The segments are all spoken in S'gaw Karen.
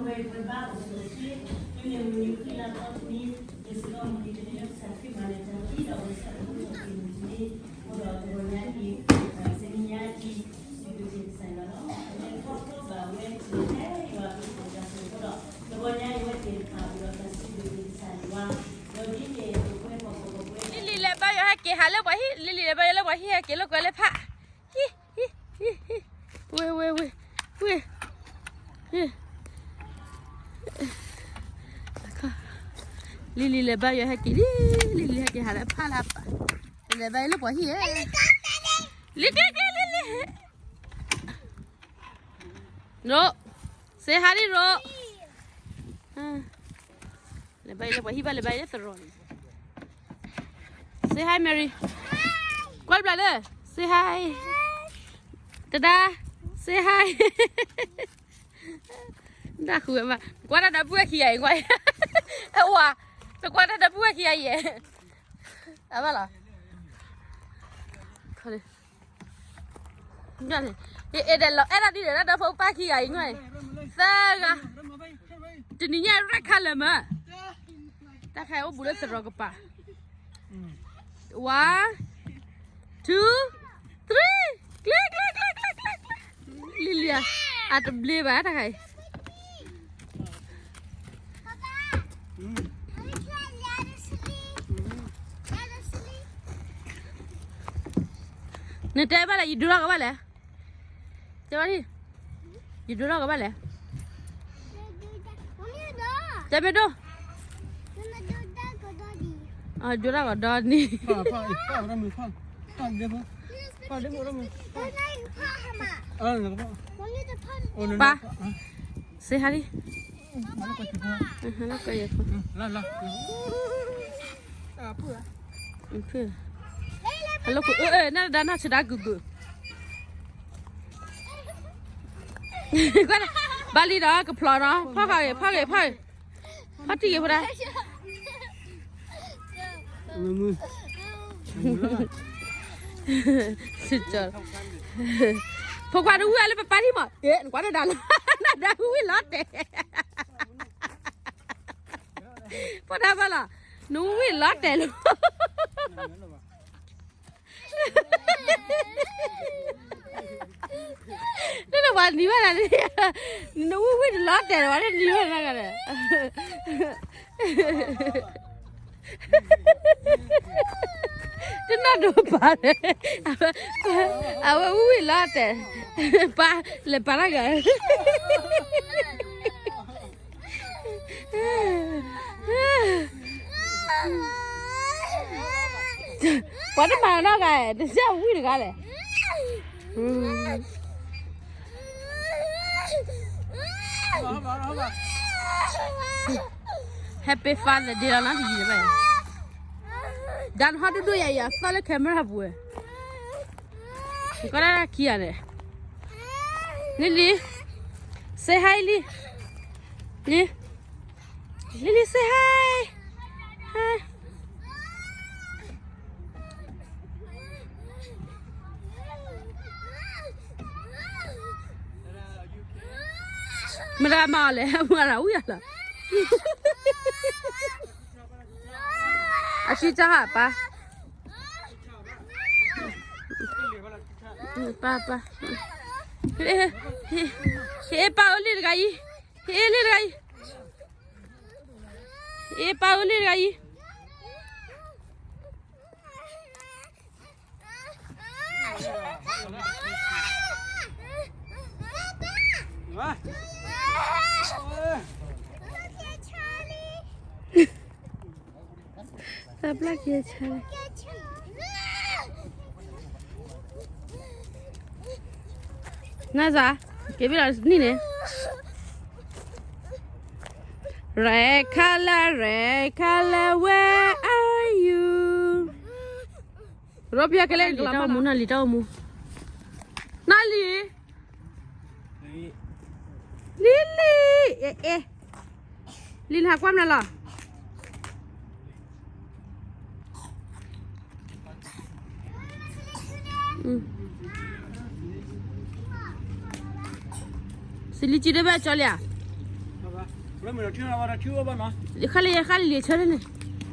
ဝဲပဘၣ်အိၣ်ဆိးသ့, မ့မ့ၢ်မုၢ်နံၤခံလါသီတနံၤ, ယစ့ၢ်ကီးမ့ၢ်က့ၤတနံၤလၢကစၢ်ခရံာ်မၤနၢၤတၢ်လံဒီးဝဲဆၢထၢၣ်ဖိတက့ၢ်မ့ၢ်တနံၤ, အိၣ်ဒီးတဂီၤညါအံၤ, တနံၤညါအံၤ, စံးဘျုးက့ၤကစၢ်ယွၤလီၤ. အဝဲထီၣ်ထီဘၣ်ဝဲတနံၤညါအံၤ ယွၤအဘျုးအဖှိၣ်တၢ်ဆိၣ်ဂ့ၤအဃိဒီး, တဂီၤညါအံၤအဝဲသ့ၣ်တဖၣ်အံၤဒီးတၢ်စံးဘျုးက့ၤကစၢ်ယွၤ, ဒီးဒ်န့ၣ်ပကွဲပှၤကပကွဲ လံလံလဲၤဘါယွၤဟဲက့ၤဟးလၢပှၤဟံၣ်, လံလံလဲၤဘါယွၤလၢပှၤဟံၣ်ဟဲက့ၤလိာ်ကွဲလၢဖး ဟံၣ် ဟံၣ် ဟံၣ် ဟံၣ် ဝ့ ဝ့ ဝ့ ဝ့ လံလံလဲၤဘါယွၤဟဲက့ၤလံ, လံလံဟဲက့ၤဟးလၢဖးလၢပၢ်, လဲၤဘါယွၤလၢပှၤဟံၣ်ဧၢ, လံကျဲကျဲလံလံ, ရိ, စ့ဟါလံရိ, လဲၤဘါယွၤလၢပှၤဟံၣ်ဘၣ်လဲၤဘါယွၤလၢသရိာ်န့ၣ် Say hi, Mary. ကွၢ်တဘျီလၢ Say hi. တဒါ Say hi. ဒၣ်ဃုဝဲဘၣ် ကွၢ်တၢ်ဒီပုၢ်ဝဲၢ်ခံဂၤအံၤကွၢ်, အဝၤ တကွၢ်တၢ်ဒီပုၢ်ဝဲၢ်ခံဂၤအံၤ, အဘၣ်လီၤ, အဲၣ်ဒိးလီၤအဲၣ်ဒိးဒ်ဒီးတၢ်ဒီဖိပၢ်ခံဂၤအံၤ, သၢဂၤ, တနံၤညါ red color မး, တၢ်ခဲအိၣ်ဘူးလၢသရိာ်ကပၤ one, two, three, ကျဲ ကျဲ ကျဲ ကျဲ ကျဲ လံလံဧါ, အတဘျ့ဘၣ်တၢ်ခါအံၤ, နတဲဘၣ်လဲၣ် ယဒိထီၣ်ကဘၣ်လဲၣ်, တဲဘၣ်, ယဒိထီၣ်ကဘၣ်လဲၣ်, တဲမ့ၢ်ဒိ, ဒိထီၣ်ကဒီနံၤ, ပၢ်, say hi လံ, နဒါနၢ်ဆဒါကုာ်ကုာ်, ဘၣ်လံဒီးကဖျီနီၤ, ဖီၣ်ဃာ်ဂ့ၤ ဖီၣ်ဂ့ၤ ဖီၣ်ဂ့ၤ, ဖီၣ်တံၢ်ဂ့ၤဖိဒါ, ဖိခွါတဝံၣ်လၢပပၢ်ထံမး, နကွၢ်နဒါလီၤ, နဒါဝံၣ်လီၤတဲာ် ဖိဒါဘၣ်လီၤ, နဝံၣ်လီၤတဲာ်လီၤ, နနဝၤနံၤဝဲဒၣ်, နဝံၣ်ဝံၣ်တလီၤတဲာ်လီၤဝဲ နနံၤဝဲဒၣ်, တနီၢ်ဒိးပၢ်, အဝဲဝံၣ်ဝံၣ်လီၤတဲာ်, ပၢ်လဲၤပာ်တၢ်ဂၤ ပှၤတမၤနီတဂၤ, တစဲးဝံၣ်တဂၤလဲၣ်, ဟဲပ့ၤ Father Day လီၤနီတယံၤဘၣ်, ဒါနဟီဒိၣ်ဒိၣ်ယၤယၤ သီၣ်လၢ camera ပူၤဝဲ ကီတၢ်ခံဂၤန့ၣ်, လံလံ, say hi လံ, လံ, လံလံ say hi, hi. မတၤမၤအီၤလဲၣ် အမၤတၢ်ဝံၣ်အီၤလီၤ, အစုတၢ်ဟးပၢ် ပၢ်ပၢ်, ဟ့ၣ်ပၢ်အိၣ်လံတဂၤအံၤ, ဟ့ၣ်လံတဂၤအံၤ, ဟ့ၣ်ပၢ်အိၣ်လံတဂၤအံၤ. သးပျၢ်က့ၤဆါ, နစး, က့ၤဘၣ်လီၤနံၣ်န့ၣ်, Red color, red color, where are you? ရိပျဲကလဲၣ် လံာ်တၢ်အိၣ်မူ နလံာ်တၢ်အိၣ်မူ, နလံာ်, လံလံ, အဲ, အဲ, လံလံဟးကွၢ်မနုၤလီၤ. စံးလံကံတဘၣ်ကၠီလံဧါ, ခါလံ ခါလံ လံၤဆၢန့ၣ်,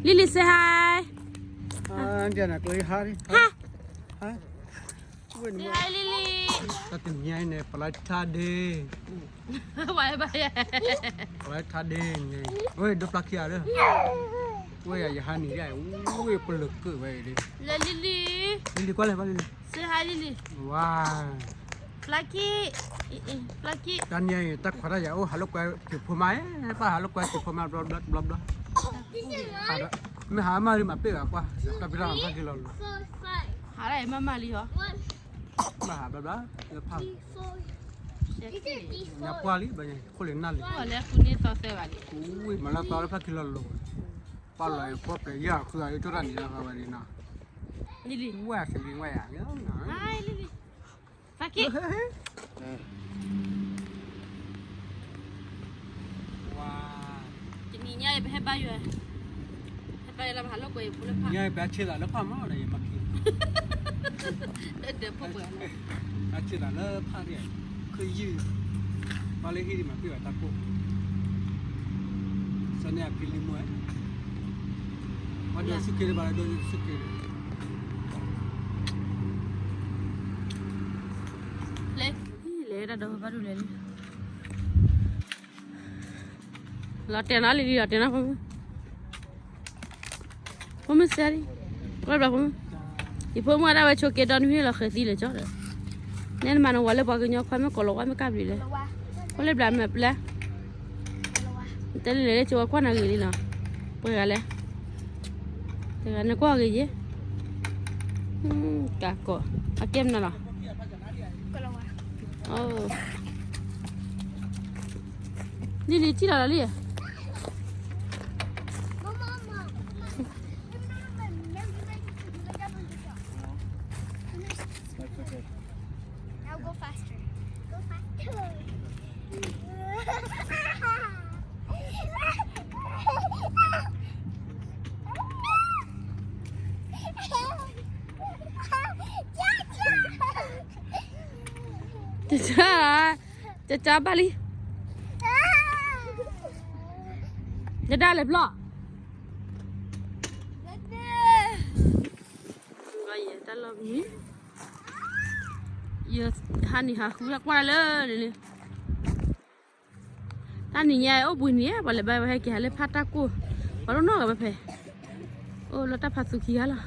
Lily say hi. Hi. Hi. Hi. Hi, Lily. တၢ်တနံၤညါအံၤန့ၣ် ပလၢထါဒ့, ပလၢထါဒ့ညါအံၤ, ဝဲဒိပျၢ်ခံဂၤလၢ, ဝဲယၤယဟါနံၤဒၣ်, ဝဲပလၢၤကၢၢ်ဝဲအံၤ, Lily, Lily ကွၢ်လဲၣ်, ဘၣ် Lily, say hi Lily, ဝါ ပျၢ်ခံ, ပျၢ်ခံ, တနံၤညါအံၤ တၢ်ခွါတၢ်ယာ်အိၣ်ဟးလိာ်ကွဲက့ၤဖိမါ, ပၢ်ဟးလိာ်ကွဲက့ၤဖိမါဘျီဘျီဘျီဘျီ, မ့ၢ်ဟးမၢ်လံမၤပ့ၢ်ဘၣ်ကွၢ်, တၢ်ဖံးတၢ်မၤဖးက့ၤလီၤလီၤ, ဟးဒၣ်အံၤမၢ်မၢ်လံဟီ, ဘၣ်ဟးဘျီဘျီ, လၢဖး, ညါပှၢ်လံ, ဘၣ်ညါခိၣ်လံနၢ်လံ, မၤလၢပှၢ်လၢဖးက့ၤလီၤလီၤ, ပှၢ်လီၤအံၤဖိပျဲယၢ်ဃုဂၤယကၠီတၢ်နံၤလၢဃာ်ဝဲဒ်နီၤ, ဝဲကလံၤဝဲယၤ, တနံၤညါအံၤ ပဟဲဘါယွၤ, ဟဲဘါယွၤလၢပဟးလိာ်ကွဲဖိလၢဖး, ညါအံၤပဟဲဆ့သးလၢဖးမးဒီးယမၤခံ, ဟဲဆ့သးလၢဖးဒ်, ခ့ယုၢ်, ဘၣ်လၢဟံၣ်ဒံးမၤပ့ၢ်ဘၣ်တၢ်ကိၢ်, စီၤန့ၣ်အဖံလံမွဲ, ဘၣ်ဒီးဆူၣ်က့ၤဘၣ်ဒီးဆူၣ်က့ၤ, လဲၤ, လဲၤတၢ်ဒီးဘၣ်ဒိလဲၣ်လံ လီၤတဲာ်နီၤလံလံ လီၤတဲာ်နီၤဖိမုၣ်, ဖိမုၣ်စဲလံ, ကွၢ်ဘျီဖိမုၣ်, ယဖိမုၣ်အဒၣ်ဝဲဆိးက့ဒီနွံလီၤ ဃဲၤသံလၢာ်ကၠီဒီး, နဲနမၤနဝၤလၢပှၤကညီခွါမ့ၢ်ကိးလီၤဝါမ့ၢ်ကၢ်ဘျုးလဲၣ်, အိၣ်လၢဘျးမၢ်ပျဲ, တဲလၢလဲၤလၢကၠီဝဲကွၢ်နၤဂ့ၤလံနီၤ, ပှဲၤဂၤလဲၣ်, တဂၤနကွၢ်ဂ့ၤယဲ, ကးကိး, အကဲမနုၤလီၤ လံလံ ထံၣ်လီၤလံ, I'll go faster. Go faster. ကၠီ, ကၠီဘၣ်လံ, တဒါလဲၤဘျီ, တၢ်လီၢ်မံ, ယဟါနံၤဟးဃုကွၢ်လၢန့ၣ်လံ တၢ်နံၤညါအိၣ်ဘှံးနံၤ ပှၤလဲၤဘါဝဲဟဲက့ၤဟးလၢဖးတၢ်ကိၢ်, ပှၤလိၣ်နီၢ်ဂၤဝဲဖဲ, အိၣ်လၢတၢ်ဖးသူခံဂၤလီၤ,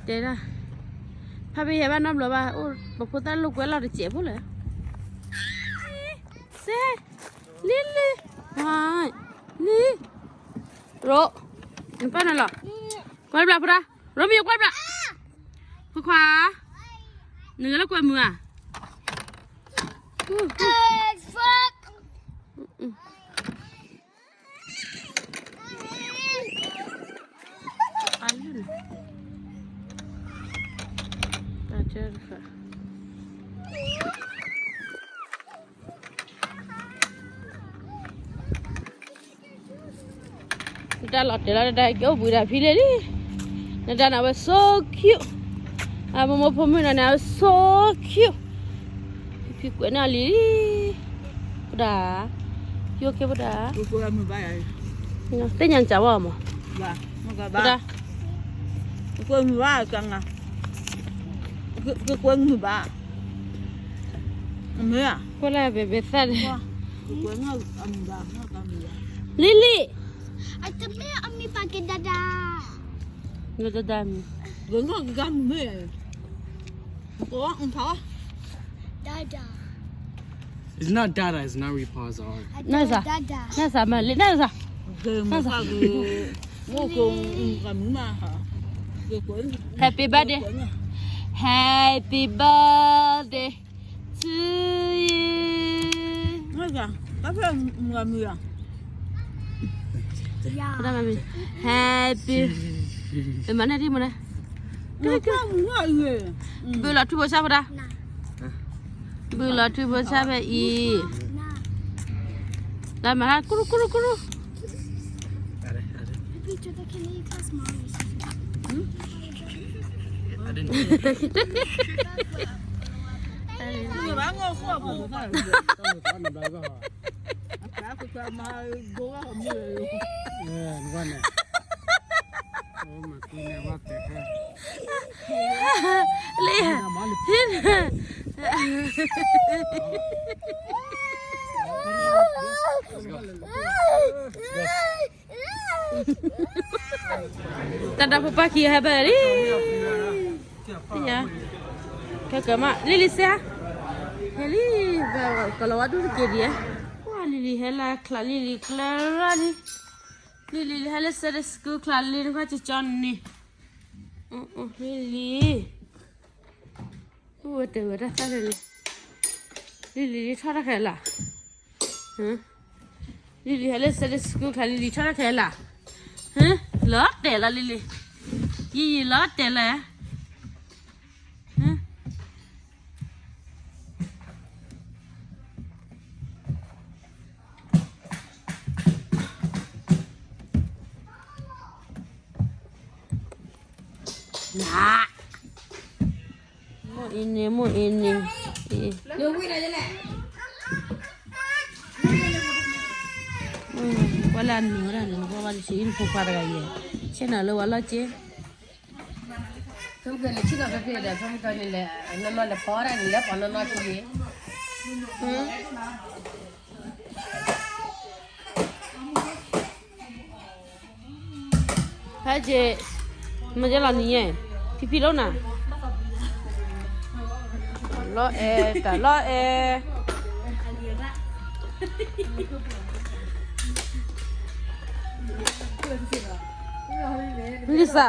တဲဒၣ်, ဖးဖဲယဟဲဘၣ်နီတဘျီဘၣ်, အိၣ်ပဖိသၣ်လိာ်ကွဲလီၤတစဲးဖိလဲၣ်, စဲ, လံလံ, လံ, ရိ, နပၢ်နၤလီၤ, ကွၢ်ဘျါဖိဒၣ်, ရိမံယကွၢ်ဘျါ, ဖိခွါ, နဂဲၤလၢကွဲမုာ်ဧါ တၢ်လီၤတဲာ်လီၤတဒါက့ၤအိၣ်ဘှံးဒၣ်ဖံလံလံ, နဒါန့ၣ်ဝဲ so cute, အမိၢ်မိၢ်ဖိမုၣ်နီၤန့ၣ် အဝဲ so cute, ဖံကွဲးန့ၢ်အီၤလံ, ဖိဒါ, ဖံအိၣ်က့ဖိဒါ, သ့ၣ်ညါနစံးဝဲမး, ဖိဒါ, ကွဲးမုာ်ဘၣ်, ကွဲးမုာ်ဘၣ်, ကွဲးလၢဘဲဘဲသၣ်ဒီး, လံလံ, အတမ့ၢ်အမံၤပာ်က့ၤဒါဒါ, နဒါဒါမံၤ, ဒါဒါ, it's not ဒါဒါ, it's not ရီဖီဇီ, နစၢ်, နစၢ်မၤလံ နစၢ်, နစၢ်, Happy birthday, Happy birthday to you, Happy, မၤန့ၢ်ဒံးမၤန့ၢ်, ဘုလီၤထွံဖိဆၣ်ဖိဒါ, ဘုလီၤထွံဖိဆၣ်ဖဲအံၤ, လၢမၤဟါ ကရူၢ်ကရူၢ်ကရူၢ်, မၤဂိၢ်ဂၤမုၢ်, အဲ, နကွၢ်န့ၣ်, မၤသံန့ၣ်ဝဲတဲခဲ, လံ, တၢ်ဒီဖိပၢ်ခံဟဲဘၢၣ်လံ, ခဲကမၣ် လံလံစဲ, ဟဲလံ, ကလီၤဝါဒူၣ်တက့ၢ်ဒံး, ကွၢ်လံလံဟဲလၢချးလံလံကျၢၤလံ, လံလံဟဲလၢ Sunday school ချးလံ နကွၢ်ကၠီကၠီန့ၣ်, လံလံ အိၣ်ဝဲတဂၤတၢ်သၣ်န့ၣ်လံ, လံလံလံထီၣ်တၢ်ခဲလၢာ်, လံလံဟဲလၢ Sunday school ချးလံ လံထီၣ်တၢ်ခဲလၢာ်, လီၤတဲာ်လီၤလံလံ, ယံယံလီၤတဲာ်လီၤ, န, မိၢ်အံၤန့ၣ် မိၢ်အံၤန့ၣ်, အ့, ဝဲလၢအနုၤဝဲဒၣ်န့ၣ် နကွၢ်ဘၣ်တဆံး အံၤနဖိခွါတဂၤယဲ, ဆ့ၣ်နီၤလၢဝဲလီၤက့, ဖဲမုၢ်ကန့ၣ် ဆ့ၣ်နီၤဖဲဖဲဒီး ဖဲမုၢ်ကန့ၣ်လဲၣ်, နီၢ်နီၢ်လဲၤဖီဒၣ်န့ၣ် လဲၤဖီနီၢ်နီၢ်ထံယဲ, ဖဲက့, မ့ၢ်ကလီၤနံၤယဲ, ဖံဖံလီၤနၤ, လီၤအဲၣ် တၢ်လီၤအဲၣ်, Lisa,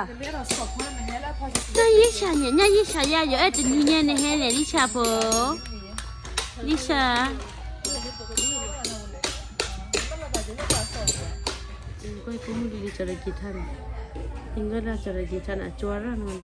ညါယ့ၡါညါ, ညါယ့ၡါယါ ယအဲၣ်တနွံညါန့ၣ်ဟဲန့ၣ် Lisa ဖိ, Lisa, ကွၢ်ကမုၢ်လံလံကၠီၤဒီးက့ၤထါန့ၣ်, သင်္ကန်းဒၣ်ကၠီၤဒီးက့ၤထါန့ၣ် အကၠီၤရၣ်န့ၣ်